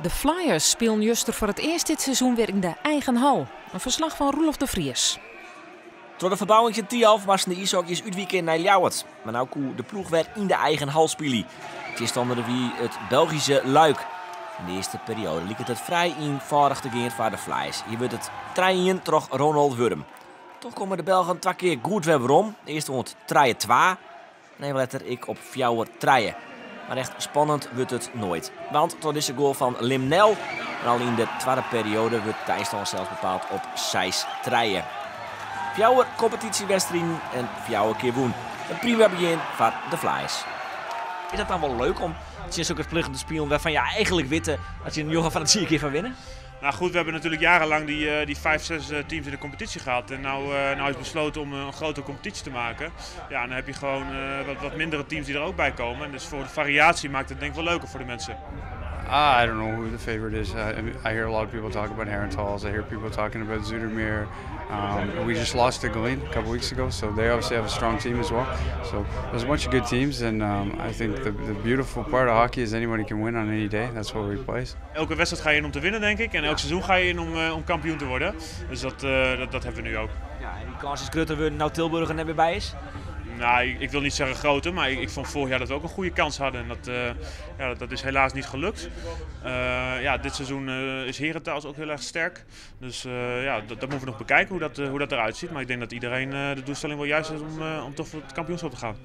De Flyers spilen juster foar it earst dit seizoen wer yn de eigen hal. In ferslach fan Roelof de Vries. Troch de ferbouwing yn Thialf moasten de iishockeyers útwike nei Ljouwert. Mar no koe de ploech wer yn de eigen hal spylje. Tsjinstanner wie it Belgyske Luik. Yn de earste perioade liket it frij ienfâldich te gean foar de Flyers. Hjir wurdt it 3-1 troch Ronald Wurm. Dochs komme de Belgen twa kear goed wer werom. Earst oant 3-2 en even letter ek op 4-3. Mar echt spannend wurdt it noait. Want troch dizze goal fan Limnel en al yn de twadde perioade wurdt de einstân sels bepaald op 6-3. Fjouwer kompetysjewedstriden en fjouwer kear wûn. In prima begjin foar de Flyers. Is dat dan wol leuk om tsjin sokke ploegen te spyljen wêrfan't je eigentlik witte dat je njoggen fan de tsien kear fan winne? Nou goed, we hebben natuurlijk jarenlang die vijf, zes teams in de competitie gehad. En nou is besloten om een grotere competitie te maken. Ja, en dan heb je gewoon wat mindere teams die er ook bij komen. En dus voor de variatie maakt het denk ik wel leuker voor de mensen. Ah, I don't know who the favorite is. I hear a lot of people talk about Herentals. I hear people talking about Zoetermeer. We just lost to Geleen a couple weeks ago, so they obviously have a strong team as well. So there's a bunch of good teams, and I think the beautiful part of hockey is anybody can win on any day. That's what we play. Elke wedstrijd ga je in om te winnen, denk ik. En elk seizoen ga je in om kampioen te worden. Dus dat hebben we nu ook. Ja, en dy kâns is grutter wurden no't Tilburg der net mear by is? Nou, ik wil niet zeggen groter, maar ik vond vorig jaar dat we ook een goede kans hadden. En ja, dat is helaas niet gelukt. Ja, dit seizoen is Herentals ook heel erg sterk. Dus ja, dat moeten we nog bekijken hoe dat eruit ziet. Maar ik denk dat iedereen de doelstelling wel juist heeft om toch voor het kampioenschap te gaan.